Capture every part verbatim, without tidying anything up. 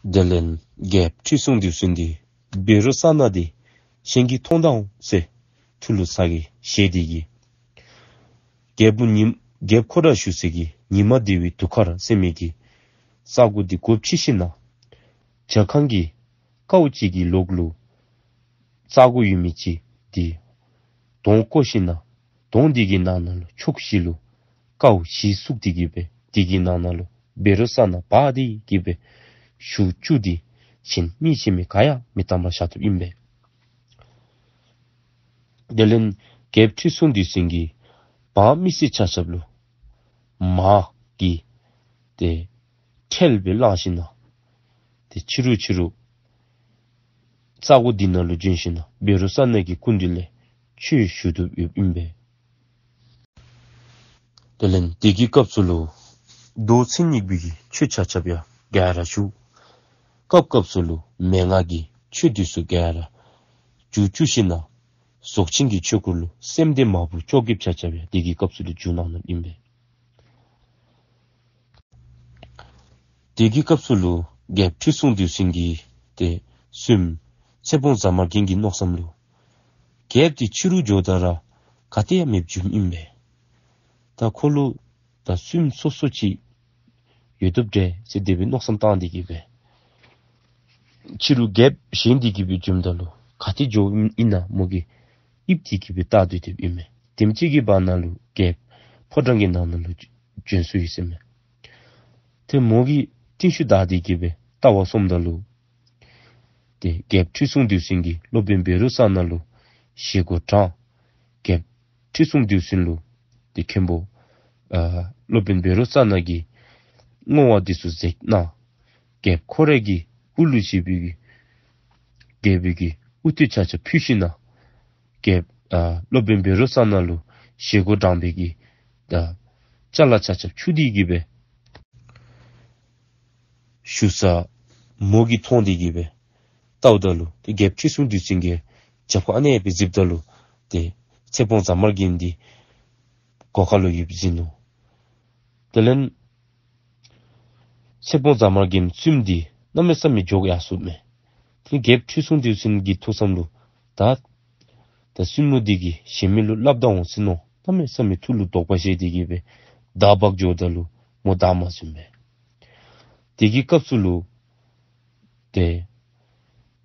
དེ་ལས་རྒྱལཔོ་ཁྲི་སྲོང་ལྡེའུ་བཙན་འདི་བཻ་རོ་ཙ་ན་འདི་གཞན་གྱིས་མཐོང་དང་འོང་ཟེར་ཐུགས་ལུ་ཚ་གྱང་བཞེས་ཏེ་གིས་རྒྱལཔོ་ཉིམ་རྒྱལཔོ་ཁོ་ར་བཞུགས་ས་གི་ཉི་མ་བདེ་བའི་གདུགས་དཀར་ཟེར་མི་གི་ས་གོ་འདི་སྒོ་ཕྱེ་ཞིནམ་ལས་ཇ་ཁང་གི་ཀཝ་ཅིག་གི་ལོགས་ལུ་ས་གོ་ཡོད་མི་ཅིག་འདི་དོང་བརྐོ་ཞིནམ་ལས་དོང་འདི་གི་ནང་ན་ལུ་ཕྱོགས་བཞི་ལུ་ཀཝ་བཞི་བཙུགས་ཏེ་གིས་སྦེ་འདི་གི་ནང་ན་ལུ་བཻ་རོ་ཙ་ན་སྦ་སྟེ་གིས་སྦེ་བཞུགས་བཅུག་སྟེ་གཞན་མི་གཞན་མི་ག་ཡང་མི་བཏང་པར་བཞག་དོ་ཨིན་པས། དེ་ལས་རྒྱལཔོ་ཁྲི་སྲོང་ལྡེའུ་བཙན་གྱིས་འབངས་མི་སེར་ཆ་ཁྱབ་ལུ་མར་གྱི་ཏེ་ཁྲལ་སྦེ་བླངས་ཞིནམ་ལས་ཏེ་ཕྱི་རུ་ཕྱི་རུ་ས་གོ་འདི་ནང་ལུ་བྱོན་ཞིནམ་ལས་བཻ་རོ་ཙ་ན་གི་སྐུ་མདུན་ལས་ཆོས་ཞུ་དོ་ཡོདཔ་ཨིན་པས། དེ་ལས་དེ་གི་སྐབས་སུ་ལུ་མདོ་མཚན་ཉིད་པའི་གི་ཆོས་ཆ་ཁྱབ་ཡང་ག་ར་ཞུ། སྐབས་སྐབས་སུ་ལུ་མན་ངག་གི་ཆོས་འདི་ཚུ་ག་ར་བསྒྱུར་བཅུག་ཞིནམ་ལས་རྫོགས་ཆེན་གྱི་ཆོས་སྐོར་ལུ་སེམས་སྡེ་མ་བུ་བཅོ་བརྒྱད་ཆ་ཁྱབ་ཡང་དེ་གི་སྐབས་སུ་ལུ་བསྒྱུར་གནང་ནུག་ཨིན་པས། དེ་གི་སྐབས་སུ་ལུ་རྒྱལཔོ་ཁྲི་སྲོང་ལྡེའུ་བཙན་གྱི་ཏེ་བཙུནམོ་ཚེ་སྤོང་རྫ་དམར་རྒྱན་གྱི་མནོ་བསམ་ལུ་རྒྱལཔོ་འདི་ཕྱི་རུ་འགྱོཝ་ད་ར་ག་ཏེ་ཡང་མེདཔ་བྱུངམ་ཨིན་པས། ད་ཁོ་ལུ་ད་བཙུནམོ་སོ་སོ་ཅིག་ཡོདཔ་འདྲས་ཟེར་དེ་སྦེ་མནོ་བསམ་བཏང་སྟེ་གིས་སྦེ་ཕྱི་རུ་རྒྱལཔོ་བཞེངས་ཏེ་གིས་སྦེ་བྱོནམ་ད་ལུ་ག་ཏེ་འགྱོཝ་ཨིན་ན་མོ་གིས་ཡིབ་སྟེ་གིས་སྦེ་བལྟ་སྡོད་དེ་ཨིན་མས། དེམ་ཅིག་གི་བར་ན་ལུ་རྒྱལཔོ་ཕོ་བྲང་གི་ནང་ན་ལུ་བྱོན་སོ་ཡི་ཟེར་མས། ཏེ་མོ་གིས་ཏིང་ཤུལ་བདའ་སྟེ་གིས་སྦེ་བལྟ་བར་སོངམ་ད་ལུ་ཏེ་རྒྱལཔོ་ཁྲི་སྲོང་ལྡེའུ་བཙན་གྱིས་སློབ་དཔོན་བཻ་རོ་ཙ་ན་ལུ་བཞེས་སྒོ་དྲངས། རྒྱལཔོ་ཁྲི་སྲོང་ལྡེའུ་བཙན་ལུ་ཏེ་མཁན་པོ་ཨ་སློབ་དཔོན་བཻ་རོ་ཙ་ན་གིས་བསྔོ་བ་འདི་ཚུ་མཛད་གནང་། རྒྱལཔོ་ཁོ་རའི་གི་དབུ་ལུ་བཞེས་པའི་གི་རྒྱལ་པོའི་གི་དབུ་ཏོ་ཆ་ཁྱབ་ཕུལ་ཞིནམ་ལས་རྒྱལཔོ་ཨ་སློབ་དཔོན་བཻ་རོ་ཙ་ན་ལུ་བཞེས་སྒོ་དྲངས་པའི་གི་ད་ཅ་ལ་ཆ་ཁྱབ་འཁྱུ་སྟེ་གིས་སྦེ་བཞུགས་ས་མོ་གིས་མཐོང་སྟེ་གིས་སྦེ་བལྟཝ་ད་ལུ་ཏེ་རྒྱལཔོ་ཁྲི་སྲོང་ལྡེའུ་བཙན་གྱི་རྒྱབ་ཁར་ཨ་ནི་སྦེ་གཟིགསཔ་ད་ལུ་ཏེ་ཚེ་སྤོང་རྫ་དམར་རྒྱན་འདི་སྒོ་ཁ་ལུ་ཡོདཔ་གཟིགས་ནུག། དེ་ལས་ཚེ་སྤོང་རྫ་དམར་རྒྱན་བཙུནམོ་འདི་གནམ་མེད་ས་མེད་འཇོ་ཡར་སོཔ་མས། ཏེ་རྒྱལཔོ་ཁྲི་སྲོང་ལྡེའུ་བཙན་གྱི་ཐུགས་བསམ་ལུ་ད་ད་བཙུནམོ་འདི་གིས་གཞན་མི་ལུ་སླབ་ད་འོང་ཟེར་མནོ་གནམ་མེད་ས་མེད་ཐུགས་ལུ་དོགས་པ་བཞེས་ཏེ་གིས་སྦེ་བདའ་འབག་འགྱོཝ་ད་ལུ་མོ་བདའ་མ་ཟུན་པས། དེ་གི་སྐབས་སུ་ལུ་ཏེ་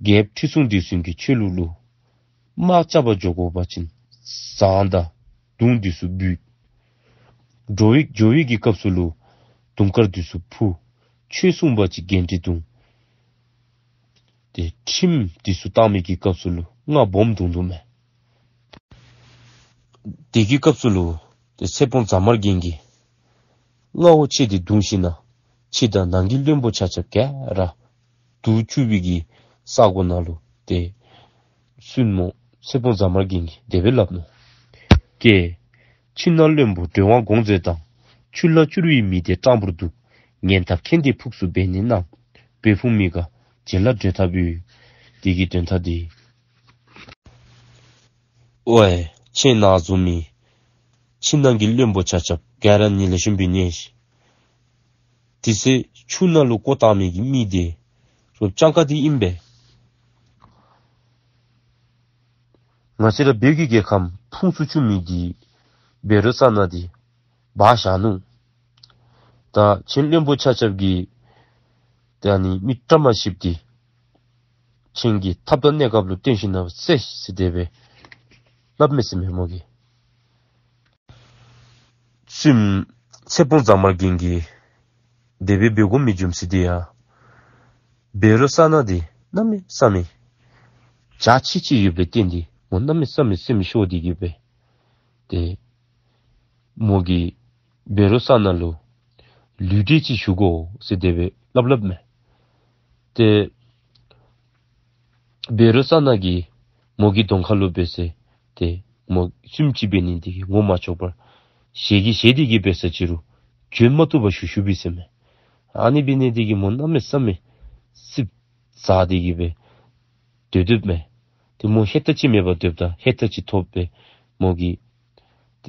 རྒྱལཔོ་ཁྲི་སྲོང་ལྡེའུ་བཙན་གྱི་ཆོས་ལུགས་ལུ་དམག་རྐྱབ་པར་འགྱོ་དགོ་པ་ཅིན་ཟངས་དང་མདུང་འདི་ཚུ་འབུལ། འགྱོ་བའི་འགྱོ་བའི་གི་སྐབས་སུ་ལུ་དུང་དཀར་འདི་ཚུ་ཕུ། ཆོས་གསུངས་པ་ཅིན་གཎྜི་བརྡུང་། ཏེ་ཁྲིམས་འདི་ཚུ་བཏང་མི་གི་སྐབས་སུ་ལུ་རྔ་སྦོམ་བརྡུང་བརྡུངམ་མས། དེ་གི་སྐབས་སུ་ལུ་ཏེ་ཚེ་སྤོང་རྫ་དམར་རྒྱན་གྱིས་རྔ་བོ་ཆེ་འདི་བརྡུང་ཞིནམ་ལས་ཕྱི་དང་ནང་གི་བློན་པོ་ཆ་ཁྱབ་ག་ར་འདུ་བཅུག་པའི་གི་ས་གོ་ནང་ལུ་ཏེ་བཙུནམོ་ཚེ་སྤོང་རྫ་དམར་རྒྱན་གྱིས་དེ་སྦེ་སླབ་ནུག། ཀྱེ། ཕྱི་ནང་བློན་པོ་སྒྲོལ་དབང་དགོངས་མཛོད་དང་། ཆུ་ལ་སྐྱུར་བའི་མི་སྡེ་སྤྲང་པོར་འདུག། ངན་ཐབས་མཁན་སྡེ་ཕུགས་སུ་འབད་ནི་རྣམས། བོད་ཕུང་མི་དགའ་བྱེད་ལ་བགྲོད་ཐབས་ཡོད། དེ་གི་དོན་དག་འདི། ཝའེ་ཁྱེད་ནཱ་བཟུམ་མའི་ཕྱི་ནང་གི་བློན་པོ་ཆ་ཁྱབ་ག་ར་ཉིད་ལ་ཞུམ་པའི་ཉེས། དེ་ཚེ་ཆུ་ནང་ལུ་བཀོ་བཏང་མི་གི་མི་དེ་རོགས་སྤྱང་ཀ་དེ་ཨིན་པས། ང་བཅས་ར་བོད་ཀྱི་རྒྱལ་ཁམས་ཕུང་སུ་བཅུག་མི་དེ་བཻ་རོ་ཙ་ན་དེ་སྦ་བཞག་ནུག། ད་ཁྱེད་བློན་པོ་ཆ་ཁྱབ་ཀྱིས་ད་ཨ་ནི་མི་བཀྲ་མ་ཤིསཔ་དེ་ཁྱེད་ཀྱི་ཐབས་དང་གནས་སྐབས་ལུ་བརྟེན་ཞིནམ་ལས་བསད་ཟེར་དེ་སྦེ་སླབ་མས་ཟེར་མས་མོ་གིས། བཙུནམོ་ཚེ་སྤོང་རྫ་དམར་རྒྱན་གྱིས་དེ་སྦེ་འབད་དགོ་མི་རྒྱུ་མཚན་དེ་ཡང་བཻ་རོ་ཙ་ན་དེ་གནམ་མེད་ས་མེད་འཇའ་ཆི་ཆི་ཡོདཔ་ལས་བརྟེན་ཏེ་མོ་གནམ་མེད་ས་མེད་སེམས་ཤོར་ཏེ་གིས་སྦེ་ཏེ་མོ་གིས་བཻ་རོ་ཙ་ན་ལུ་ལུས་འབྲེལ་ཅིག་ཞུ་དགོ་ཟེར་དེ་སྦེ་སླབ་སླབ་མས། ཏེ་བཻ་རོ་ཙ་ན་གིས་མོ་གི་གདོང་ཁ་ལུ་འབད་ཟེར་ཏེ་མོ་བཙུནམོ་ཅིག་འབད་ནི་དེ་གིས་ངོ་མ་ཆོག་པར་ཞལ་གྱིས་བཞེས་ཏེ་གིས་འབད་ས་ཅི་རུང་བྱོན་མ་བཏུབ་པར་བཞུགས་བཞུགསཔ་ཨིན་ཟེར་མས། ཨ་ནི་འབད་ནི་དེ་གིས་མོ་གནམ་མེད་ས་མེད་སེམས་ཟ་སྟེ་གིས་སྦེ་སྡོད་སྡོདཔ་མས། ཏེ་མོ་ཧེ་ཏ་ཅིག་མེད་པར་སྡོདཔ་ད་ཧེ་ཏ་ཅིག་ཐོབ་སྦེ་མོ་གིས་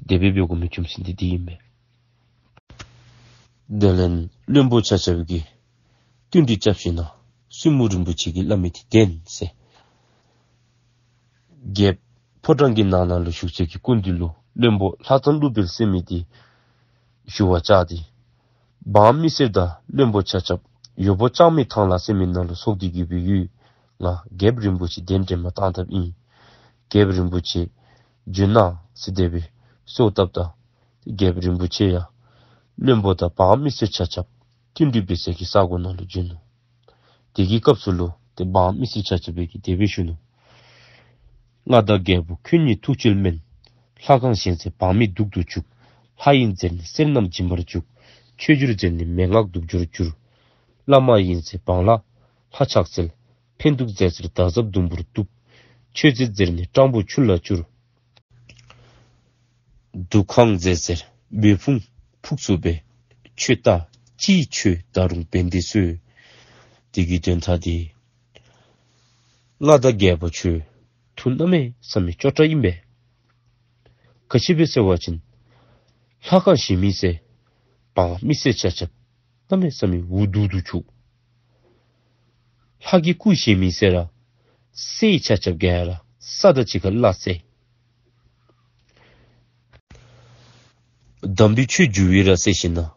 དེ་སྦེ་འབད་དགོ་མི་རྒྱུ་མཚན་དེ་དེ་ཨིན་མས། དེ་ལས་བློན་པོ་ཆ་ཁྱབ་ཀྱིས་བསྟུན་གྲོས་རྐྱབ་ཞིནམ་ལས་ བཙུན་མོ་རིན་པོ་ཆེ་གིས་སླབ་མི་འདི་བདེན་ཟེར། རྒྱལཔོ་ཕོ་བྲང་གི་ནང་ན་ལུ་བཞུགས་སའི་གི་སྐུ་མདུན་ལུ་བློན་པོ་ལྷ་ཚང་ཀླུ་སྦལ་ཟེར་མི་འདི་ཞུ་བར་བཅར་ཏེ། འབངས་མི་སེར་དང་བློན་པོ་ཆ་ཁྱབ་ཡོ་བོ་ལྕང་མའི་ཐང་ལ་ཟེར་མི་ནང་ལུ་ཚོགས་ཏེ་གི་སྦེ་ཡོད། ང་རྒྱལཔོ་རིན་པོ་ཆེ་གདན་འདྲེན་མ་བཏང་དཔ་ཨིན། རྒྱལཔོ་རིན་པོ་ཆེ་བྱོན་གནང་ཟེར་དེ་སྦེ་གསོལཝ་བཏབ་ད། རྒྱལཔོ་རིན་པོ་ཆེ་ཡང་བློན་པོ་དང་འབངས་མི་སེར་ཆ་ཁྱབ་བསྟུན་གྲོས་འབད་སའི་གི་ས་གོ་ནང་ལུ་བྱོན་ནུག། དེ་གི་སྐབས་སུ་ལུ་ཏེ་འབངས་མི་སེར་ཆ་ཁྱབ་ཀྱིས་དེ་སྦེ་ཞུ་ནུག། མངའ་བདག་རྒྱལ་པོ་ཁྱོད་ཉིད་ཐུགས་རྗེར་སྨོན། ལྷ་ཁང་བཞེངས་ཚེ་འབངས་མི་སྡུག་ཏུ་བཅུག། ལྷ་ཡིན་ཟེར་ནས་གསེར་རྣམས་སྦྱིན་པར་བཅུག། ཆོས་བསྒྱུར་ཟེར་ནས་མན་ངག་སྡུག་སྦྱོར་བསྒྱུར། བླ་མ་ཡིན་ཟེར་འབངས་ལ་ལྷ་ཕྱག་འཚལ། ཕན་སྡུག་མཛད་ཟེར་དར་ཟབ་དུམ་བུར་གཏུབ། ཆོས་མཛད་ཟེར་ནས་སྤྲང་པོ་ཆུ་ལ་བསྐྱུར། འདུ་ཁང་མཛད་ཟེར་སྦོ་ཕུང་ཕུགས་སུ་སྦེ། ཆོས་ལྟ་ཅིའི་ཆོས་ད་རུང་བན་དེ་གསོལ། དེ་གི་དོན་དག་འདི་མངའ་བདག་རྒྱལ་པོ་ཁྱོད་ཐུགས་གནམ་མེད་ས་མེད་སྐྱོ་དྲགས་ཨིན་པས། ག་ཅི་སྦེ་ཟེར་བ་ཅིན་ལྷ་ཁང་བཞེངས་མི་ཟེར་འབངས་མི་སེར་ཆ་ཁྱབ་གནམ་མེད་ས་མེད་འུ་སྡུག་ཏུ་བཅུག། ལྷ་གི་སྐུ་བཞེངས་མི་ཟེར་ར་སྲས་ཆ་ཁྱབ་ག་ར་ས་དང་གཅིག་ཁར་བརླག་སྟེ། དམ་པའི་ཆོས་བསྒྱུར་བའི་ར་ཟེར་ཞིནམ་ལས་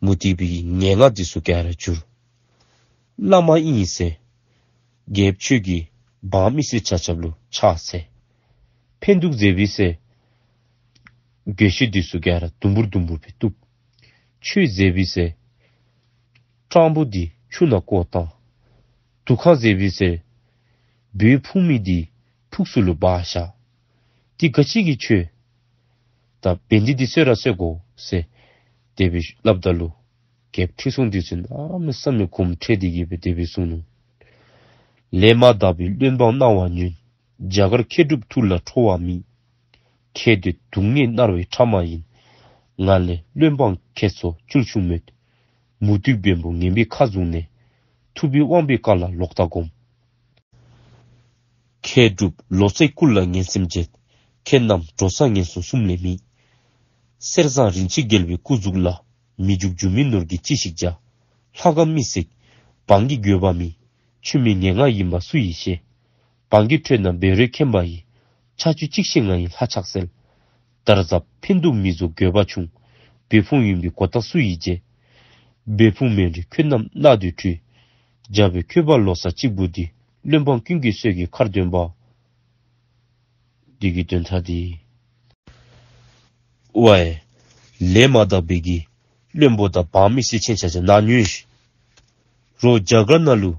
མུ་སྟེགས་པའི་ངན་སྔགས་འདི་ཚུ་ག་ར་བསྒྱུར། བླ་མ་ཨིན་ཟེར་རྒྱལཔོ་ཁྱོད་ཀྱིས་འབངས་མི་སེར་ཆ་ཁྱབ་ལུ་ཕྱག་འཚལ། ཕན་སྡུག་མཛད་པའི་ཟེར་རྒོད་གཤོག་འདི་ཚུ་ག་ར་དུམ་བུར་དུམ་བུར་སྦེ་གཏུབ། ཆོས་མཛད་པའི་ཟེར་སྤྲང་པོ་འདི་ཆུ་ནང་བཀོ་བཏང་། འདུ་ཁང་མཛད་པའི་ཟེར་སྦོ་ཕུང་མི་འདི་ཕུགས་སུ་ལུ་སྦ་བཞག། འདི་ག་ཅི་གི་ཆོས། ད་བན་དེ་འདི་གསོལ་ར་གསོལ་དགོ་ཟེར་དེ་སྦེ་སླབ་ད་ལུ་རྒྱལཔོ་ཁྲི་སྲོང་ལྡེའུ་བཙན་གནམ་མེད་ས་མེད་དགོངསམ་ཁྲེལ་ཏེ་གི་སྦེ་དེ་སྦེ་གསུངས་ནུག། ལས་མ་དག་པའི་བློན་འབངས་སྣང་བ་ཉོན། རྒྱ་གར་མཁས་གྲུབ་ཐུགས་ལ་ཁྲོ་བ་མེད། མཁས་འདོད་སྡུག་བསྔལ་མནར་བའི་ཕྲ་མ་ཡིན། ང་ལས་བློན་འབངས་ཁྱེད་ཚོ་སྐྱོན་ཆུང་མོད། མུ་སྟེགས་བེམ་པོ་ངན་པའི་ཁ་བཟུང་ནས། ཐུབ་པའི་དབང་པོའི་བཀའ་ལ་ལོག་ལྟ་སྒོམ། མཁས་གྲུབ་ལོ་ཙཱའི་སྐུ་ལ་ངན་སེམས་བྱེད། ཁྱེད་རྣམས་འགྲོ་ས་ངན་སོང་གསུམ་ལས་མེད། གསེར་བཟང་རིན་ཆེན་རྒྱལ་པོའི་སྐུ་གཟུགས་ལ། མི་འཇུག་སྒྱུ་མའི་ནོར་གྱིས་ཅི་ཞིག་བྱ། ལྷ་ཁང་མི་བསྲེག་འབངས་ཀྱི་འགྱོད་པ་མེད། ཆོས་མིན་ངན་སྔགས་ཡིན་པ་སུ་ཡིས་ཤེས། འབངས་ཀྱི་ཁྲོད་ན་བཻ་རོ་མཁན་པ་ཡིས། ཆ་རྒྱུས་གཅིག་ཤེས་ང་ཡི་ལྷ་ཕྱག་འཚལ། དར་ཟབ་ཕན་སྡུག་མི་བཟོ་འགྱོད་པ་ཆུང་། སྦོ་ཕུང་ཡིན་པའི་གོ་བརྡ་སུ་ཡིས་འཇལ། སྦོ་ཕུང་མེད་རུང་ཁྱོད་རྣམས་གནག་དུས་འཁྲུལ། རྒྱལ་པོའི་ཁྱོད་པ་ལོ་ཙཱ་གཅིག་པུ་འདི། བློན་འབངས་ཀུན་གྱི་སྲོག་གི་ཁར་འདོན་པ། འདི་གི་དོན་དག་འདི། ཝའི། ལས་མ་དག་པའི་གི་བློན་པོ་དང་འབངས་མི་སེར་ཆེན་ཆ་ཁྱབ་ནཱ་ཉོན་ཤིག། རོགས་རྒྱ་གར་ནང་ལུ་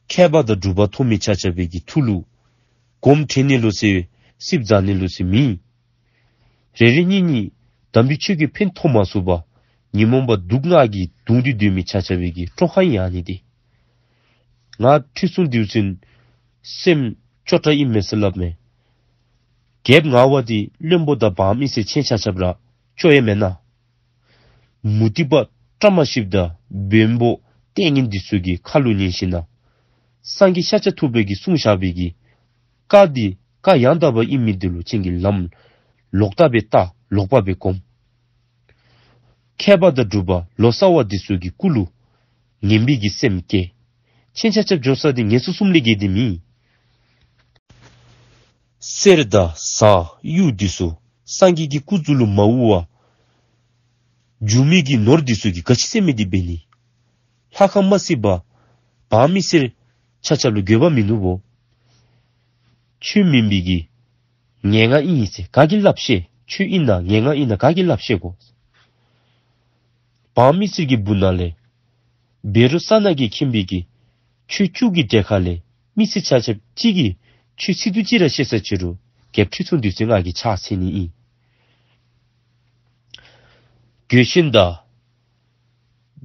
མཁས་པ་དང་གྲུབ་པ་ཐོབ་མི་ཆ་ཁྱབ་པའི་གི་ཐུགས་ལུ་དགོངསམ་ཁྲེལ་ནི་ལོ་ཟེར་སིབ་ཟ་ནི་ལོ་ཟེར་མེད། རེ་རེ་གཉིས་གཉིས་དམ་པའི་ཆོས་ཀྱི་ཕན་ཐོགས་མ་ཚུགས་པར་ཉོན་མོངས་པ་དུག་ལྔ་གིས་གདུང་སྟེ་སྡོད་མི་ཆ་ཁྱབ་པའི་གི་སྤྲོ་ཁ་ཨིན་ཨ་ནི་འདི། ང་ཁྲི་སྲོང་ལྡེའུ་བཙན་སེམས་སྐྱོ་དྲགས་ཨིན་མས་ཟེར་སླབ་མས། རྒྱལཔོ་ང་བ་འདི་བློན་པོ་དང་འབངས་མི་སེར་ཆེན་ཆ་ཁྱབ་ར་སྐྱོ་ཡང་མེན་ན། མུ་སྟེགས་པ་བཀྲ་མ་ཤིསཔ་དང་བེམ་པོ་ལྟས་ངན་འདི་ཚུ་གི་ཁ་ལུ་ཉན་ཞིནམ་ལས་སངས་རྒྱས་ཤཱཀྱ་ཐུབ་པ་གིས་གསུངས་བཞག་པའི་གི་བཀའ་འདི་བཀའ་ཡང་དག་པ་ཨིན་མི་འདི་ལུ་ཁྱེད་ཀྱིས་ལམ་ལོག་ལྟ་སྦེ་བལྟ། ལོག་པ་སྦེ་སྒོམ། མཁས་པ་དང་གྲུབ་པ་ལོ་ཙཱ་བ་འདི་ཚུ་གི་སྐུ་ལུ་ངན་པའི་གི་སེམས་སྐྱེ། ཁྱེད་ཆ་ཁྱབ་འགྱོ་ས་འདི་ངན་སོང་གསུམ་ལས་བརྒལ་ཏེ་མེད། གསེར་དང་ཟངས་གཡུ་འདི་ཚུ་སངས་རྒྱས་ཀྱི་སྐུ་གཟུགས་ལུ་མ་འོང་བར་སྒྱུ་མའི་གི་ནོར་འདི་ཚུ་གིས་ག་ཅི་ཟེར་མི་འདི་འབད་ནི། ལྷ་ཁང་མ་བསྲེག་པར་འབངས་མི་སེར་ཆ་ཁྱབ་ལུ་འགྱོད་པ་མིན་ནུག་བོ། ཆོས་མིན་པའི་གི་ངན་སྔགས་ཨིན་ཟེར་ག་གིས་སླབ་ཤེས། ཆོས་ཨིན་ན་ངན་སྔགས་ཨིན་ན་ག་གིས་སླབ་ཤེས་གོ། འབངས་མི་སེར་གྱི་སྦུག་ན་ལས་བཻ་རོ་ཙ་ན་གིས་མཁྱེན་པའི་གི་ཆོས་བཅུ་གི་གྲལ་ཁ་ལས་མི་སེར་ཆ་ཁྱབ་གཅིག་གིས་ཆོས་ཚིག་དུམ་གཅིག་ར་ཤེས་ས་ཅི་རུང་རྒྱལཔོ་ཁྲི་སྲོང་ལྡེའུ་བཙན་ང་གིས་ཕྱག་འཚལ་ནི་ཨིན། གོས་ཆེན་དང་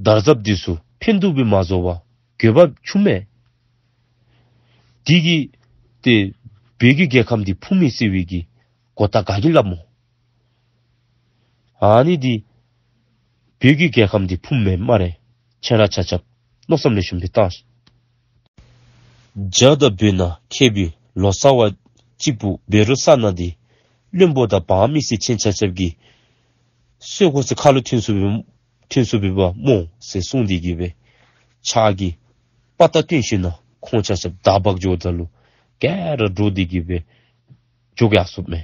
དར་ཟབ་འདི་ཚུ་ཕན་སྡུག་སྦེ་མ་བཟོ་བར་འགྱོད་པ་བྱུང་མས། འདི་གིས་ཏེ་བོད་ཀྱི་རྒྱལ་ཁམས་འདི་ཕུང་མི་ཟེར་བའི་གི་གོ་བརྡ་ག་གིས་སླབ་སྨོ། ཨ་ནི་འདི་བོད་ཀྱི་རྒྱལ་ཁམས་འདི་ཕུང་མས་སྨ་རེ། ཁྱེད་ར་ཆ་ཁྱབ་མནོ་བསམ་ལེགས་ཤོམ་སྦེ་བཏང་ཤིག། རྒྱ་དང་བོད་ན་མཁས་པའི་ལོ་ཙཱ་བ་གཅིག་པུ་བཻ་རོ་ཙ་ན་འདི་བློན་པོ་དང་འབངས་མི་སེར་ཆེན་ཆ་ཁྱབ་ཀྱིས་གསོལ་དགོ་ཟེར་ཁ་ལུ་ཐོན་སོ་བའི་ཐོན་སོ་བའི་བ་སྨོ་ཟེར་གསུངས་ཏེ་གི་སྦེ་ཕྱག་གིས་ པ་ཏ་སྟོན་ཞིནམ་ན་ཁོང་ཆ་ཁྱབ་དག་པ་འགྱོཝ་ད་ལུ་ག་ར་འདྲོག་སྟེ་གི་སྦེ་འགྱོ་ཡར་སོཔ་མས།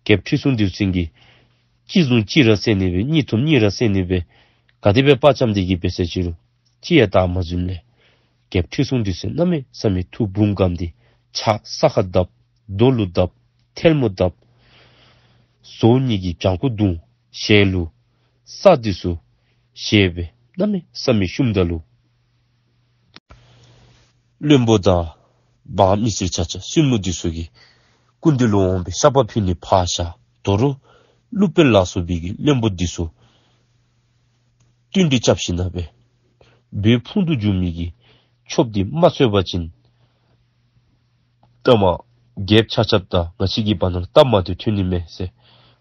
རྒྱལཔོ་ཁྲི་སྲོང་ལྡེའུ་བཙན་གྱིས་ཅི་བཟུང་ཅི་ར་བསད་ནི་སྦེ་གཉིད་ཐུམ་གཉིད་ར་བསད་ནི་སྦེ་ག་དེ་སྦེ་དཔའ་བཅམ་སྟེ་གི་སྦེ་ཟེར་ཅི་རུང་ཅི་ཡང་བཏང་མ་བཟུམ་ལས། རྒྱལཔོ་ཁྲི་སྲོང་ལྡེའུ་བཙན་གནམ་མེད་ས་མེད་ཐུགས་དགུང་སྐམ་སྟེ་ཕྱག་ས་ཁར་བརྡབ། རྡོ་ལུ་བརྡབ། ཐལ་མོ་བརྡབ། ཟོ་གཉིས་ཀྱིས་བྱང་ཁུ་བརྡུང་། ཞལ་ལུ་ས་འདི་ཚུ་བཞེས་སྦེ་གནམ་མེད་ས་མེད་བཤུམ་ད་ལུ། བློན་པོ་དང་འབངས་མི་སེར་ཆ་ཁྱབ་བཙུན་མོ་འདི་ཚུ་གིས་སྐུ་མདུན་ལུ་འོང་སྦེ་བཤགས་པ་ཕུལ་ནི་ཕར་བཞག། དོ་རུང་ཀླུ་དཔལ་ལ་སོགས་པའི་གི་བློན་པོ་འདི་ཚུ་བསྟུན་གྲོས་རྐྱབ་ཞིནམ་ན་སྦེ་བོད་ཕུང་དུ་འཇུག་མི་གི་ཆོསཔ་འདི་མ་འཚོལ་བ་ཅིན་ད་མ་རྒྱལཔོ་ཆ་ཁྱབ་དང་ང་བཅས་ཀྱི་བར་ན་སྟབས་མ་བདེཝ་ཐོན་ནི་མས་ཟེར་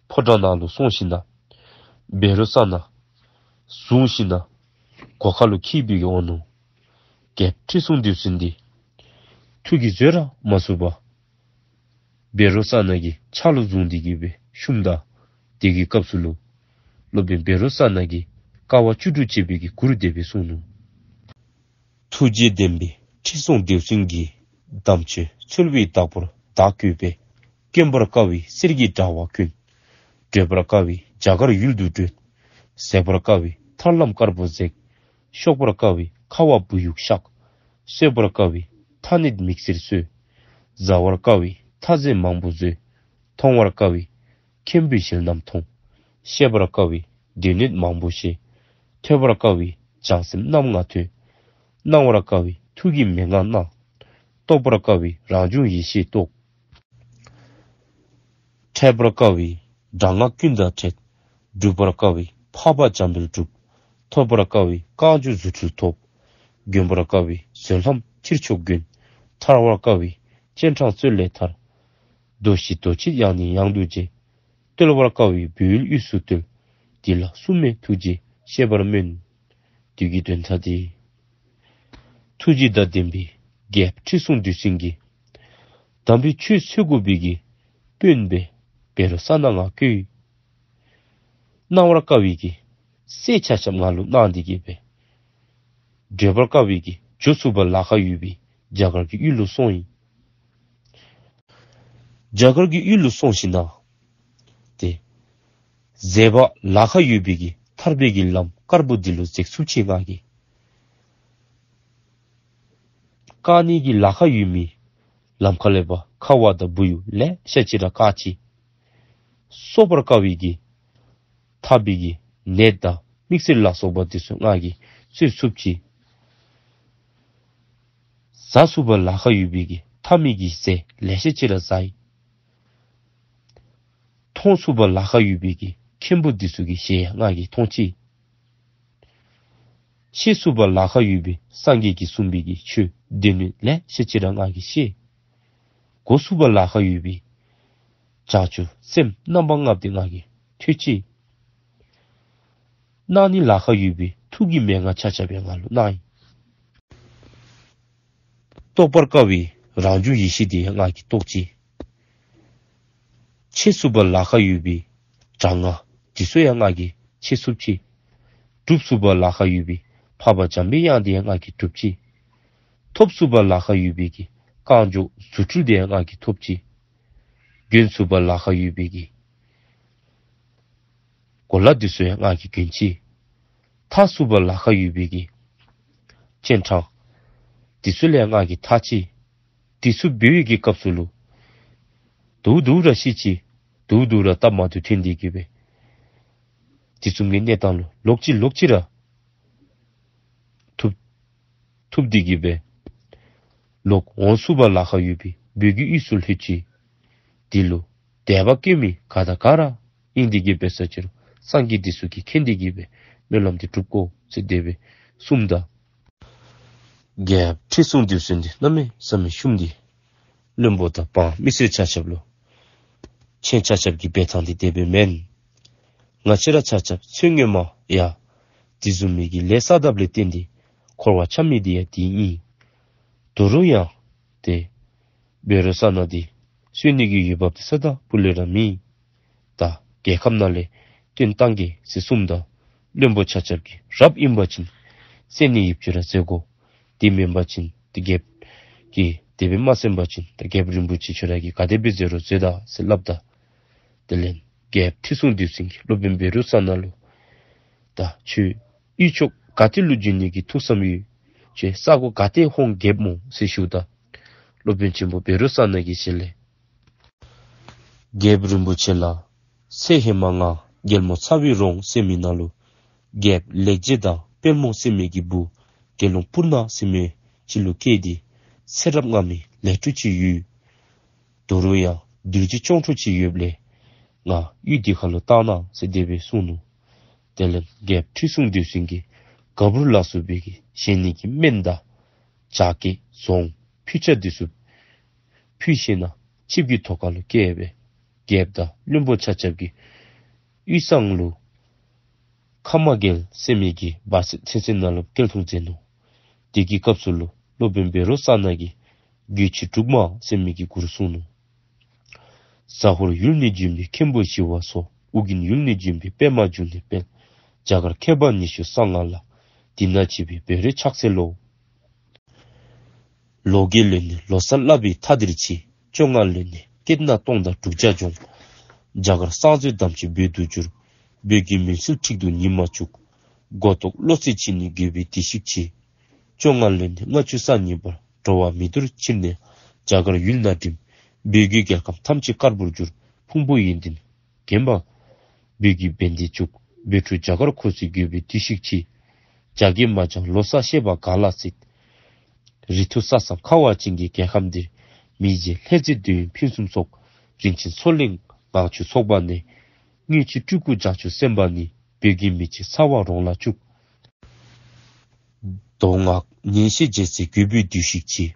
ཕོ་བྲང་ནང་ལུ་སོང་ཞིནམ་ན་བཻ་རོ་ཙ་ན་བཟུང་ཞིནམ་ན་སྒོ་ཁ་ལུ་འཁྱིད་སྦེ་གི་འོང་ནུག། རྒྱལཔོ་ཁྲི་སྲོང་ལྡེའུ་བཙན་འདི་ཐུགས་ཀྱིས་བཟོད་ར་མ་ཚུགས་པར་བཻ་རོ་ཙ་ན་གི་ཕྱག་ལུ་བཟུང་སྟེ་གི་སྦེ་བཤུམ་ད། དེ་གི་སྐབས་སུ་ལུ་སློབ་དཔོན་བཻ་རོ་ཙ་ན་གིས་དཀའ་བ་བཅུ་དྲུག་སྤྱད་པའི་གི་མགུར་དེ་སྦེ་གསུངས་ནུག། ཐུགས་རྗེ་ལྡན་པའི་ཁྲི་སྲོང་ལྡེའུ་བཙན་གྱིས། དམ་ཆོས་འཚོལ་བའི་བདག་པོར་བདག་བཀོད་པའི། བཀོན་པར་དཀའ་བའི་གསེར་གྱི་དྲ་བ་བཀོན། བགྲོད་པར་དཀའ་བའི་རྒྱ་གར་ཡུལ་དུ་བགྲོད། འཛེག་པར་དཀའ་བའི་ཐར་ལམ་དཀར་པོ་འཛེགས། གཤོག་པར་དཀའ་བའི་ཁ་བ་བུ་ཡུག་གཤགས། གསོད་པར་དཀའ་བའི་མཐའ་གནད་མིག་སེར་གསོ། བཟའ་བར་དཀའ་བའི་མཐའ་རྫས་མང་པོ་བཟོ། མཐོང་བར་དཀའ་བའི་མཁན་པོའི་ཞལ་རྣམས་མཐོང་། བཤད་པར་དཀའ་བའི་སྡེ་སྣོད་མང་པོ་བཤད། ཐོས་པར་དཀའ་བའི་བྱང་སེམས་རྣམ་ལྔ་ཐོས། སྣང་བར་དཀའ་བའི་ཐུགས་ཀྱི་མན་ངག་སྣང་། རྟོགས་པར་དཀའ་བའི་རང་བྱུང་ཡེ་ཤེས་རྟོགས། འཕྲད་པར་དཀའ་བའི་དྲག་སྔགས་ཀུན་དང་འཕྲད། སྒྲུབ་པར་དཀའ་བའི་འཕགས་པ་འཇམ་དཔལ་སྒྲུབ། ཐོབ་པར་དཀའ་བའི་རྐང་མགྱོགས་རྫུ་འཕྲུལ་ཐོབ། གྱོན་པར་དཀའ་བའི་བཟོད་ལྷམ་ཕྱིར་ཕྱོགས་གྱོན། ཐར་བར་དཀའ་བའི་སྤྱན་དྲངས་རྩོད་ལས་ཐར། རྡོ་ཞིག་རྡོ་ཆེན་ཡང་ནས་ཡང་དུ་བརྗེ། བརྟོལ་བར་དཀའ་བའི་སྦས་ཡུལ་དབུས་སུ་བརྟོལ། འདི་ལ་གསུམ་མེད་ཐུགས་རྗེས་བཤད་པར་སྨོན། དེ་གི་དོན་དག་འདི་ཐུགས་རྗེ་དང་ལྡན་པའི་རྒྱལཔོ་ཁྲི་སྲོང་ལྡེའུ་བཙན་གྱིས་དམ་པའི་ཆོས་འཚོལ་དགོ་པའི་གི་དཔོན་སྦེ་བཻ་རོ་ཙ་ན་ང་བསྐོས། སྣང་བར་དཀའ་བའི་གི་སྲས་ཆ་ཁྱབ་ང་ལུ་གནང་སྟེ་གི་སྦེ་བགྲོད་པར་དཀའ་བའི་གི་འགྱོ་ཚུགས་པར་ལཱ་ཁག་ཡོད་པའི་རྒྱ་གར་གྱི་ཡུལ་ལུ་སོང་ཡི། རྒྱ་གར་གྱི་ཡུལ་ལུ་སོང་ཞིནམ་ན་ཏེ་འཛེག་པར་ལཱ་ཁག་ཡོད་པའི་གི་ཐར་པའི་གི་ལམ་དཀར་པོ་འདི་ལུ་འཛེག་ཚུགསཔ་ཅིག་ང་གིས། བཀག་ནི་གི་ལཱ་ཁག་ཡོད་མི་ལམ་ཁ་ལས་ཕར་ཁ་བ་དང་བུ་ཡུག་ལེ་ཤ་ཅིག་ར་བཀག་ཅི། གསོད་པར་དཀའ་བའི་གི་ཐག་པའི་གི་ནད་དང་མིག་སེར་ལ་སོགས་པ་འདི་ཚུ་ང་གིས་གསོ་ཚུགསཔ་ཅིག། བཟའ་ཚུགས་པར་ལཱ་ཁག་ཡོད་པའི་གི་མཐའ་མའི་གི་ཟས་ལེ་ཤ་ཅིག་ར་བཟའ་ཡི། མཐོང་ཚུགས་པར་ལཱ་ཁག་ཡོད་པའི་གི་མཁན་པོ་འདི་ཚུ་གི་ཞལ་ཡང་ང་གིས་མཐོང་ཅི། ཤེས་ཚུགས་པར་ལཱ་ཁག་ཡོད་པའི་སངས་རྒྱས་ཀྱིས་གསུངས་པའི་གི་ཆོས་སྡེ་སྣོད་ལེ་ཤ་ཅིག་ར་ང་གིས་ཤེས། གོ་ཚུགས་པར་ལཱ་ཁག་ཡོད་པའི་བྱང་ཆུབ་སེམས་རྣམ་པ་ལྔ་འདི་ང་གིས་ཐོས་ཅི། གནང་ནི་ལཱ་ཁག་ཡོད་པའི་ཐུགས་ཀྱི་མན་ངག་ཆ་ཁྱབ་ཡང་ང་ལུ་གནང་ཡི། རྟོགས་པར་དཀའ་བའི་རང་བྱུང་ཡེ་ཤེས་འདི་ཡང་ང་གིས་རྟོགས་ཅི། འཆད་ཚུགས་པར་ལཱ་ཁག་ཡོད་པའི་དྲག་སྔགས་འདི་ཚུ་ཡང་ང་གིས་འཆད་ཚུགསཔ་ཅིག། སྒྲུབ་ཚུགས་པར་ལཱ་ཁག་ཡོད་པའི་འཕགས་པ་འཇམ་པའི་དབྱངས་འདི་ཡང་ང་གིས་སྒྲུབ་ཅི། ཐོབ་ཚུགས་པར་ལཱ་ཁག་ཡོད་པའི་གི་རྐང་མགྱོགས་རྫུ་འཕྲུལ་འདི་ཡང་ང་གིས་ཐོབ་ཅི། གྱོན་ཚུགས་པར་ལཱ་ཁག་ཡོད་པའི་གི་གོ་ལ་འདི་ཚུ་ཡང་ང་གིས་གྱོན་ཅི། འཐག་ཚུགས་པར་ལཱ་ཁག་ཡོད་པའི་གི་སྤྱན་དྲངས་འདི་ཚུ་ལས་ང་གིས་འཐག་ཅི། འདི་ཚུ་འབད་བའི་གི་སྐབས་སུ་ལུ་དུ་དུ་ར་ཤི་ཅི། དུ་དུ་ར་སྟབས་མ་བདེཝ་ཐོན་ཏེ་གི་སྦེ་དེ་བཟུམ་གྱི་གནས་སྟངས་ལུ་ལོག་ཅི་ལོག་ཅི་ར་ཐུབ་ཐུབ་སྟེ་གི་སྦེ་ལོག་འོང་ཚུགས་པར་ལཱ་ཁག་ཡོད་པའི་བོད་ཀྱི་དབུས་སུ་ལྷོད་ཅི། འདི་ལུ་དད་པ་བསྐྱེད་མི་ག་དང་ག་ར་ཨིན་ཏེ་གི་སྦེ་ས་ཅིག་རུང་སངས་རྒྱས་འདི་ཚུ་གིས་མཁྱེན་ཏེ་གི་སྦེ་སྨོན་ལམ་འདི་སྒྲུབ་དགོ་ཟེར་དེ་སྦེ་གསུངམ་ད། རྒྱལཔོ་ཁྲི་སྲོང་ལྡེའུ་བཙན་འདི་གནམ་མེད་ས་མེད་བཤུམས་ཏེ་བློན་པོ་དང་འབངས་མི་སེར་ཆ་ཁྱབ་ལུ་ཁྱེད་ཆ་ཁྱབ་ཀྱི་འབད་ཐངས་འདི་དེ་སྦེ་མེན། ང་བཅས་ར་ཆ་ཁྱབ་ཚེ་སྔོན་མ་ཡང་དེ་བཟུམ་མའི་གི་ལས་བསགས་དཔ་ལས་བརྟེན་ཏེ་འཁོར་བ་འཁྱམས་མི་འདི་ཡང་དེ་ཨིན། དོ་རུང་ཡང་ཏེ་བཻ་རོ་ཙ་ན་འདི་གསོད་ནི་གི་འོས་འབབ་འདི་ས་དང་ཕུ་ལས་ར་མེད། ད་རྒྱལ་ཁབ་ནང་ལས་བཏོན་བཏང་གེ་ཟེར་གསུངམ་ད། བློན་པོ་ཆ་ཁྱབ་ཀྱིས་རབ་ཨིན་པ་ཅིན་བསད་ནི་ཡིབ་ཅིག་ར་མཛད་དགོ། དེ་མེན་པ་ཅིན་ཏེ་རྒྱལཔོ་གིས་དེ་སྦེ་མ་གསན་པ་ཅིན་ད་རྒྱལཔོ་རིན་པོ་ཆེ་ཁྱོད་ར་གིས་ག་དེ་སྦེ་མཛད་རུང་མཛད་ད་ཟེར་སླབ་ད། དེ་ལས་རྒྱལཔོ་ཁྲི་སྲོང་ལྡེའུ་བཙན་གྱིས་སློབ་དཔོན་བཻ་རོ་ཙ་ན་ལུ། ད་ཁྱོད་ཡུལ་ཕྱོགས་ག་ཏེ་ལུ་འབྱོན་ནི་གི་ཐུགས་བསམ་ཡོད། ཁྱོད་ས་གོ་ག་ཏེ་ཧོང་རྒྱལཔོ་སྨོ་ཟེར་ཞུཝ་ད། སློབ་དཔོན་ཆེན་པོ་བཻ་རོ་ཙ་ན་གིས་ཞལ་ལས། རྒྱལཔོ་རིན་པོ་ཆེ་ལགས། ཚེ་ཧེ་མ་ང་རྒྱལ་མོ་ཚ་བའི་རོང་ཟེར་མི་ནང་ལུ་རྒྱལཔོ་ལེགས་མཇལ་དང་དཔལ་མོ་ཟེར་མི་གི་བུ་དགེ་སློང་པུར་ནག་ཟེར་མི་ཅིག་ལུ་སྐྱེས་ཏེ་ཚེ་རབས་སྔ་མའི་ལས་འཕྲོ་ཅིག་ཡོད། ད་རུང་ཡང་གདུལ་བྱའི་སྐྱོང་འཕྲོག་ཅིག་ཡོདཔ་ལས་ང་ཡུལ་འདི་ཁ་ལུ་བཏང་གནང་ཟེར་དེ་སྦེ་གསུངས་ནུག། དེ་ལས་རྒྱལཔོ་ཁྲི་སྲོང་ལྡེའུ་བཙན་གྱིས་ག་བུར་ལ་སོགས་པའི་གི་བཞེས་ནི་གི་སྨན་དང་ཇ་སྐྱེགས་ཟོང་ཕུད་ཆ་འདི་ཚུ་ཕུལ་ཞིནམ་ལས་ཆིབས་ཀྱི་ཐོག་ཁ་ལུ་བསྐྱལ་སྦེ་རྒྱལཔོ་དང་བློན་པོ་ཆ་ཁྱབ་ཀྱིས་ཡུལ་ཚང་ལུ་ཁ་མ་རྒྱལ་ཟེར་མི་གི་བར་སྲིད་ཚུན་ཚོད་ནང་ལུ་སྐྱེལ་ཐོག་མཛད་ནུག། དེ་གི་སྐབས་སུ་ལུ་སློབ་དཔོན་བཻ་རོ་ཙ་ན་གིས་རྒྱུད་ཆེན་དྲུག་མ་ཟེར་མི་གི་མགུར་གསུངས་ནུག། ཟ་ཧོར་ཡུལ་ནས་བྱོན་པའི་མཁན་པོ་ཞི་བ་འཚོ། ཨོ་རྒྱན་ཡུལ་ནས་བྱོན་པའི་པདྨ་འབྱུང་གནས་དཔལ། རྒྱ་གར་མཁས་པ་ཉི་ཤུ་རྩ་ལྔ་ལ། འདི་ན་བྱིས་པའི་བཻ་རོས་ཕྱག་འཚལ་ལོ། ལོ་བརྒྱད་ལོན་ནས་ལོ་གསར་བསླབ་པའི་མཐའ་འདིར་མཆིས། བཅོ་ལྔ་ལོན་ནས་སྐད་སྣ་སྟོང་དང་དྲུག་བརྒྱ་འབྱུང་། རྒྱ་གར་གསང་མཛོད་དམ་ཅན་བོད་དུ་བསྒྱུར། བོད་ཀྱི་མུན་སེལ་འཁྲིག་ཏུ་ཉི་མ་བཅུག། མགོ་ཐོག་བློ་རྩེ་གཅིག་ནི་དགོས་པའི་བདེ་གཤེགས་མཆིས། བཅོ་ལྔ་ལོན་ནས་ལྔ་བཅུ་རྩ་གཉིས་བར། འགྲོ་བ་མི་འདོར་ཕྱིར་གནས་རྒྱ་གར་ཡུལ་ན་འགྲིམས། བོད་ཀྱི་རྒྱལ་ཁམས་ཐམས་ཅད་དཀར་པོར་བསྒྱུར། ཕུང་པོ་ཡོན་ཏན་བརྒྱན་པ། བོད་ཀྱི་བན་དེ་བཅུག། བོད་ཕྲུག་རྒྱ་གར་འཁོར་ཚེ་དགོས་པའི་བདེ་གཤེགས་མཆིས། རྒྱ་སྐད་མ་སྦྱང་ལོ་གསར་བཤད་པ་ག་ལ་སྲིད། རི་ཐོག་ས་གཙང་ཁ་བ་ཅན་གྱི་རྒྱལ་ཁམས་འདིར། མི་རྗེ་ལྷ་རྫས་འདོད་ཡོན་ཕུན་སུམ་ཚོགས། རིན་ཆེན་མཚོ་གླིང་ངང་ཆུ་ཚོགས་པ་ནས། དངུལ་ཆུ་སྤྲུལ་སྐུ་བྱང་ཆུབ་སེམས་དཔའ་ནི། བོད་ཀྱི་མི་ཆེན་ཚ་བ་རོང་ལ་བཅུག། མདོ་སྔགས་ཉན་བཤད་རྒྱལ་སྲས་དགོས་པའི་བདེ་གཤེགས་མཆིས།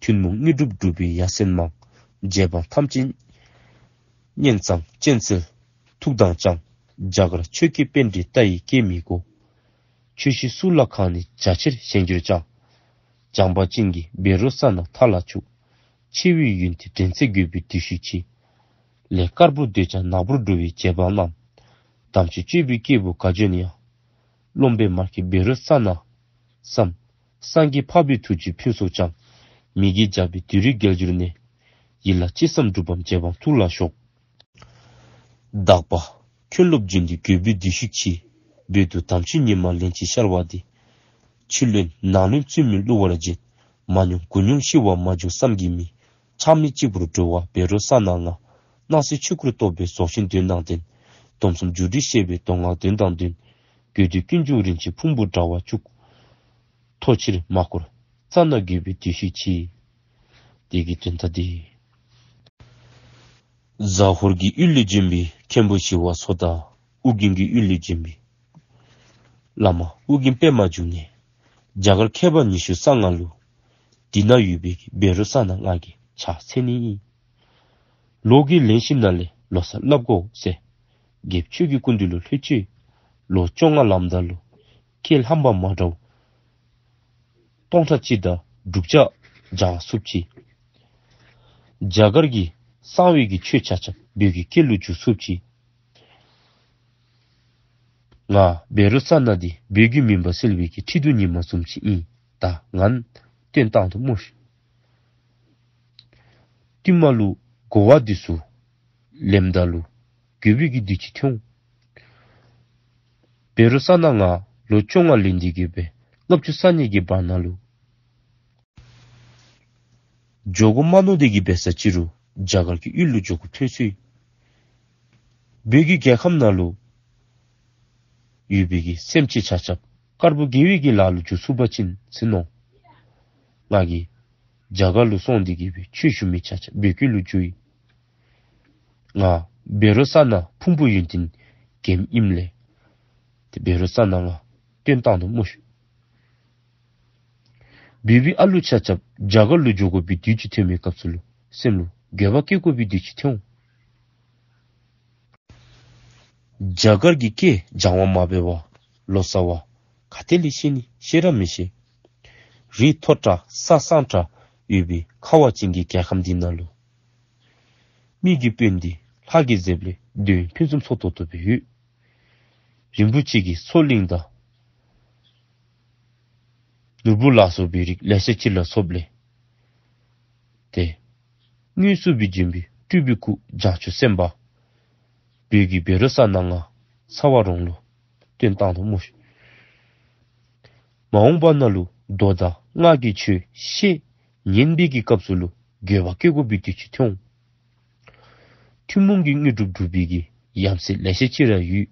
ཐུན་མོང་དངོས་གྲུབ་སྒྲུབ་པའི་ཡ་མཚན་མང་། རྗེ་འབངས་ཐམས་ཅད་སྙན་གཙང་སྤྱན་གསལ་ཐུགས་དང་ལྕང་། རྒྱ་གར་ཆོས་སྐད་པཎྜི་ཏ་ཡི་སྐད་མི་གོ། ཆོས་བཤད་སུ་ལ་གང་ནས་རྒྱ་ཆེར་ཞལ་བསྒྱུར་ཀྱང་། སྦྱངས་པ་ཅན་གྱི་བཻ་རོ་ཙ་ན་མཐའ་ལ་བཅུག། ཆེ་བའི་ཡོན་ཏན་འདྲེན་ཚད་དགོས་པའི་བདེ་གཤེགས་མཆིས། ལས་དཀར་པོ་འདོད་ཀྱང་ནག་པོར་འགྲོ་བའི་རྗེ་འབངས་རྣམས། དམ་ཆོས་སྤྱོད་པའི་སྐྱེས་བུ་ག་བྱོན་ཡང་། རློམ་པའི་མར་གྱི་བཻ་རོ་ཙ་ན་བསམ། སངས་རྒྱས་འཕགས་པའི་ཐུགས་རྗེས་ཕུན་ཚོགས་ཀྱང་། མི་དགེ་བྱ་བའི་བདུད་རིགས་རྒྱལ་གྱུར་ནས། ཡིད་ལ་ཅི་བསམ་འགྲུབ་བམ་རྗེ་འབངས་ཐུགས་ལ་ཞོག། དག་པ་མཁན་སློབ་བྱོན་ཏེ་དགོས་པའི་བདེ་གཤེགས་མཆིས། བོད་དུ་དམ་ཆོས་ཉི་མ་ལན་གཅིག་ཤར་བ་འདི། ཕྱི་ལོན་ནང་ལོན་བཙུན་མོས་བསླུ་བར་བྱེད། མ་མྱོང་དགུ་མྱོང་ཤི་བ་མ་བྱུང་བསམ་གྱིས་མི། ཆགས་མེད་གཅིག་པུར་གྲོལ་བ་བཻ་རོ་ཙ་ན་ང་། སྣང་སྲིད་ཆོས་སྐུར་རྟོགས་པའི་རྫོགས་ཆེན་དོན་དང་ལྡན། སྡོམ་གསུམ་རྒྱུད་སྡེ་བཤད་པའི་མདོ་སྔགས་དོན་དང་ལྡན། དགོས་འདོད་ཀུན་འབྱུང་རིན་ཆེན་ཕུང་པོ་འདྲ་བ་བཅུག། ཐོག་ཕྱིར་མ་བསྐོར་ཙ་ན་དགོས་པའི་བདེ་གཤེགས་མཆིས། དེ་གི་དོན་དག་འདི། ཟ་ཧོར་གྱི་ཡུལ་ལས་བྱོན་པའི་མཁན་པོ་ཞི་བ་འཚོ་དང་ཨོ་རྒྱན་གྱི་ཡུལ་ལས་བྱོན་པའི་བླ་མ་ཨོ་རྒྱན་པདྨ་འབྱུང་གནས། རྒྱ་གར་མཁས་པ་ཉི་ཤུ་རྩ་ལྔ་ལུ། འདི་ན་ཡོད་པའི་བཻ་རོ་ཙ་ན་ང་གིས་ཕྱག་འཚལ་ནི་ཨིན། ལོ་བརྒྱད་ལོན་ཞིནམ་ལས་ལོ་གསར་བསླབ་དགོ་ཟེར། རྒྱལཔོ་ཁྱོད་ཀྱི་སྐུ་མདུན་ལུ་ལྷོད་ཅི། ལོ་བཅོ་ལྔ་ལངམ་ད་ལུ་ཁྱེད་ལྷམ་པ་མ་འདྲཝ་སྟོང་ཕྲག་གཅིག་དང་དྲུག་བརྒྱ་སྦྱང་ཚུགས་ཅི། རྒྱ་གར་གྱི་གསང་བའི་གི་ཆོས་ཆ་ཁྱབ་བོད་ཀྱི་སྐད་ལུ་བསྒྱུར་ཚུགས་ཅི། ང་བཻ་རོ་ཙ་ན་འདི་བོད་ཀྱི་མུན་པ་སེལ་བའི་གི་ཁྲིད་དུ་ཉི་མ་བཟུམ་ཅིག་ཨིན། ད་ང་བཏོན་བཏང་དོ་སྨོ་ཤིག། བསྟུད་མ་ལུ་གོ་བ་འདི་ཚུ་ལེནམ་ད་ལུ་དགོས་པའི་གི་བདེ་སྐྱིད་ཐོན་འོང་། བཻ་རོ་ཙ་ན་ང་ལོ་བཅོ་ལྔ་ལོན་ཏེ་གི་སྦེ་ལྔ་བཅུ་རྩ་གཉིས་ཀྱི་བར་ན་ལུ་འགྱོ་དགོ་མ་མནོ་སྟེ་གི་འབད་ས་ཅི་རུང་རྒྱ་གར་གྱི་ཡུལ་ལུ་འགྱོ་དགོཔ་ཐོན་སོ་ཡི། བོད་ཀྱི་རྒྱལ་ཁམས་ནང་ལུ་ཡོད་པའི་གི་སེམས་ཅན་ཆ་ཁྱབ་དཀར་པོ་དགེ་བའི་གི་ལཱ་ལུ་འཇུག་ཚུགས་པ་ཅིན་ཟེར་མནོ། ང་གིས་རྒྱ་གར་ལུ་སོང་སྟེ་གི་སྦེ་ཆོས་ཞུ་མི་ཆ་ཁྱབ་བོད་སྐད་ལུ་བསྒྱུར་ཡི། ང་བཻ་རོ་ཙ་ན་ཕུང་པོ་ཡོན་ཏན་ལྡནམ་ཨིནམ་ལས་ཏེ་བཻ་རོ་ཙ་ན་ང་བཏོན་བཏང་དོ་སྨོ་ཤིག། བོད་པའི་ཨ་ལུ་ཆ་ཁྱབ་རྒྱ་གར་ལུ་འགྱོ་དགོ་པའི་དུས་ཅིག་ཐོན་པའི་སྐབས་སུ་ལུ་སེམས་ལུ་འགྱོད་པ་སྐྱེ་དགོ་པའི་དུས་ཅིག་ཐོན་འོང་། རྒྱ་གར་གྱི་སྐད་སྦྱང་བ་མ་འབད་བར་ལོ་ཙཱ་བ་ག་ཏེ་ལས་ཤེས་ནི། ཤེས་ར་མི་ཤེས། རི་མཐོ་དྲགས་ས་གཙང་དྲགས་ཡོད་པའི་ཁ་བ་ཅན་གྱི་རྒྱལ་ཁམས་འདི་ནང་ལུ་མི་གི་དཔོན་འདི་ལྷ་གིས་མཛདཔ་ལས་འདོད་ཡོན་ཕུན་སུམ་ཚོགས་ཏོག་ཏོ་སྦེ་ཡོད། རིན་པོ་ཆེ་གི་མཚོ་གླིང་དང་ ནོར་བུ་ལ་སོགས་པའི་རིགས་ལེ་ཤ་ཅིག་ལ་སོགས་ལས་ཏེ་དངོས་སུ་སྦེ་བྱོན་པའི་སྤྲུལ་པའི་སྐུ་བྱང་ཆུབ་སེམས་དཔའ་བོད་ཀྱི་བཻ་རོ་ཙ་ན་ང་ཚ་བ་རོང་ལུ་བཏོན་བཏང་དོ་སྨོ་ཤིག། མ་འོངས་པ་ནང་ལུ་མདོ་དང་སྔགས་ཀྱི་ཆོས་བཤད་ཉན་པའི་གི་སྐབས་སུ་ལུ་འགྱོད་པ་སྐྱེ་དགོ་པའི་དུས་ཅིག་ཐོན་འོང་། ཐུན་མོང་གི་དངོས་གྲུབ་སྒྲུབ་པའི་གི་ཡ་མཚན་ལེ་ཤ་ཅིག་ར་ཡོད།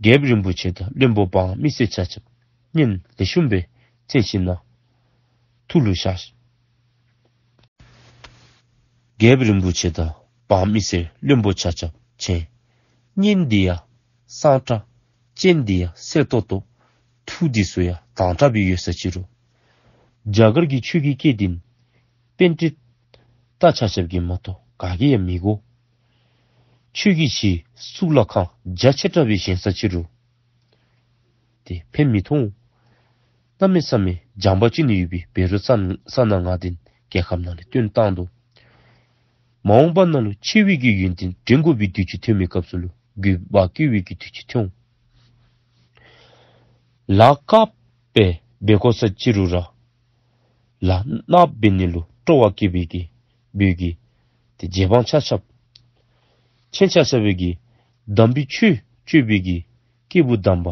རྒྱལཔོ་རིན་པོ་ཆེ་དང་བློན་པོ་འབངས་མི་སེར་ཆ་ཁྱབ་སྙན་ལེགས་ཤོམ་སྦེ་གསན་ཞིནམ་ལས་ཐུགས་ལུ་བཞག་ཤིག། རྒྱལཔོ་རིན་པོ་ཆེ་དང་འབངས་མི་སེར་བློན་པོ་ཆ་ཁྱབ་ཁྱེད་སྙན་འདི་ཡང་སངས་དྲགས། སྤྱན་འདི་ཡང་གསལ་ཏོག་ཏོ། ཐུགས་འདི་ཚུ་ཡང་དྭངས་དྲགས་སྦེ་ཡོད་ས་ཅིག་རུང་རྒྱ་གར་གྱི་ཆོས་ཀྱི་སྐད་འདི་པཎྜི་ཏ་ཆ་ཁྱབ་ཀྱིས་མ་གཏོགས་ག་གིས་ཡང་མི་གོ། ཆོས་ཀྱི་གཞི་གཙུག་ལག་ཁང་རྒྱ་ཆེ་དྲགས་སྦེ་བཞེངས་ས་ཅིག་རུང་ཏེ་ཕན་མི་ཐོགས། གནམ་མེད་ས་མེད་བྱམས་པ་ཅིག་ནི་ཡོད་པའི་བཻ་རོ་ཙ་ཙ་ན་ང་འདི་རྒྱལ་ཁམས་ནང་ལས་བཏོན་བཏང་དོ། མ་འོངས་པ་ནང་ལུ་ཆེ་བའི་གི་ཡོན་ཏན་འདྲེན་དགོ་པའི་དུས་ཅིག་ཐོན་མི་སྐབས་སུ་ལུ་འགྱོད་པ་སྐྱེ་བའི་གི་དུས་ཅིག་ཐོན་འོང་། ལཱ་དཀརཔོ་སྦེ་འབད་དགོ་ས་ཅིག་རུང་ར་ལཱ་ནགཔོ་འབད་ནི་ལུ་སྤྲོ་བ་སྐྱེ་བའི་གི་བོད་ཀྱི་ཏེ་རྗེ་འབངས་ཆ་ཁྱབ་ཁྱེད་ཆ་ཁྱབ་ཀྱིས་དམ་པའི་ཆོས་སྤྱོད་པའི་གི་སྐྱེས་བུ་དམ་པ་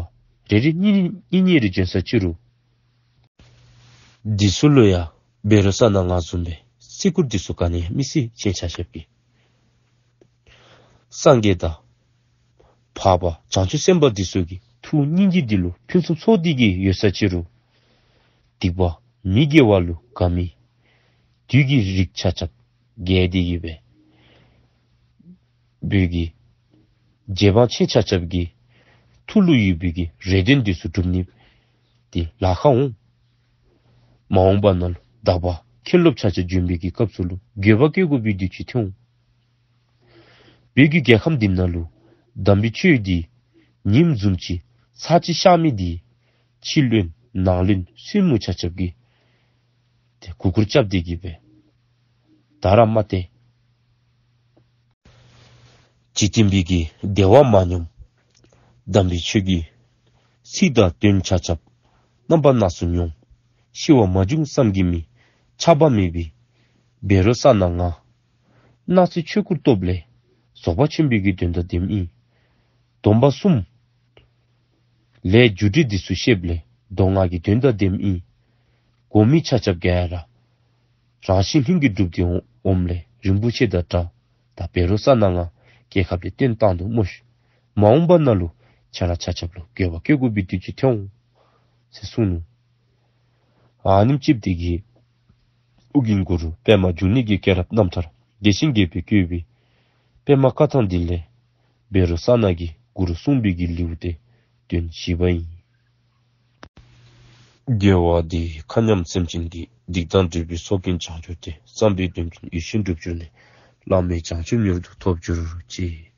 རེ་རེ་གཉིས་གཉིས་གཉིས་རེ་བྱོན་ས་ཅིག་རུང་འདི་ཚུ་ལུ་ཡང་བཻ་རོ་ཙ་ན་ང་བཟུམ་སྦེ་བརྩི་བཀུར་འདི་ཚུ་ག་ནི་ཡང་མི་སྲིད། ཁྱེད་ཆ་ཁྱབ་ཀྱིས་སངས་རྒྱས་དང་འཕགས་པ་བྱང་ཆུབ་སེམས་དཔའ་འདི་ཚུ་གི་ཐུགས་སྙིང་རྗེ་འདི་ལུ་ཕུན་སུམ་ཚོགས་ཏེ་གི་ཡོད་ས་ཅིག་རུང་སྡིག་པ་མི་དགེ་བ་ལུ་དགའ་མི་བདུད་ཀྱི་རིགས་ཆ་ཁྱབ་རྒྱས་ཏེ་གི་སྦེ་བོད་ཀྱི་རྗེ་འབངས་ཁྱེད་ཆ་ཁྱབ་ཀྱི་ཐུགས་ལུ་ཡོད་པའི་གི་རེ་འདུན་འདི་ཚུ་སྒྲུབ་ནི་འདི་ལཱ་ཁག་འོང་། མ་འོངས་པ་ནང་ལུ་དག་པ་མཁན་སློབ་ཆ་ཁྱབ་བྱོན་པའི་གི་སྐབས་སུ་ལུ་འགྱོད་པ་སྐྱེ་དགོ་པའི་དུས་ཅིག་ཐོན་འོང་། བོད་ཀྱི་རྒྱལ་ཁམས་འདི་ནང་ལུ་དམ་པའི་ཆོས་འདི་ཉིམ་བཟུམ་ཅིག་ཚར་གཅིག་ཤར་མི་འདི་ཕྱི་བློན་ནང་བློན་བཙུན་མོ་ཆ་ཁྱབ་ཀྱིས་ཏེ་གུས་བཀུར་རྐྱབ་སྟེ་གི་སྦེ་ད་ར་མ་སྟེར། འཇིག་རྟེན་པའི་གི་བདེ་བ་མ་སྙོམས། དམ་པའི་ཆོས་ཀྱི་ཚིག་དང་དོན་ཆ་ཁྱབ་རྣམ་པ་སྣ་ཚོགས་མྱོང་། ཤི་བ་མ་བྱུང་བསམ་གྱིས་མི་ཁྱབ་པ་མེད་པའི་བཻ་རོ་ཙ་ན་ང་སྣང་སྲིད་ཆོས་སྐུར་སྟོབས་ལས་རྫོགས་པ་ཆེན་པོའི་གི་དོན་དང་ལྡནམ་ཨིན། སྡོམ་པ་གསུམ་ལས་རྒྱུ་འབྲས་འདི་ཚུ་བཤདཔ་ལས་མདོ་སྔགས་ཀྱི་དོན་དང་ལྡནམ་ཨིན། གོ་མི་ཆ་ཁྱབ་ཀྱིས་ར་རང་བཞིན་ལྷུན་གྱིས་གྲུབ་སྟེ་འོངམ་ལས་རིན་པོ་ཆེ་དང་འདྲ། ད་བཻ་རོ་ཙ་ན་ང་རྒྱལ་ཁབ་ལས་བཏོན་བཏང་དོ་སྨོ་ཤིག། མ་འོངས་པ་ནང་ལུ་ཁྱེད་ར་ཆ་ཁྱབ་ལུ་འགྱོད་པ་སྐྱེ་དགོ་པའི་དུས་ཅིག་ཐོན་འོང་ཟེར་གསུངས་ནུག། ཨ་ནེམ་ཅིག་འདི་གིས་ཨོ་རྒྱན་གུ་རུ་པདྨ་འབྱུང་གནས་ཀྱི་སྐྱེས་རབས་རྣམ་ཐར་བདེ་ཆེན་རྒྱལ་པོས་བཀོད་པའི་པདྨ་བཀའ་ཐང་འདི་ལས་བཻ་རོ་ཙ་ན་གིས་གུ་རུ་གསུངས་པའི་གི་ལེའུ་སྟེ་དོན་བཞི་པ་ཨིན། དགེ་བ་འདིས་མཁའ་མཉམ་སེམས་ཅན་བདེ། སྡིག་དང་སྒྲིབ་པའི་ཚོགས་ཀུན་བྱང་གྱུར་ཏེ། བསམ་པའི་དོན་ཀུན་ཡིད་བཞིན་འགྲུབ་གྱུར་ནས། བླ་མེད་བྱང་ཆུབ་མྱུར་དུ་ཐོབ་གྱུར་ཅིག།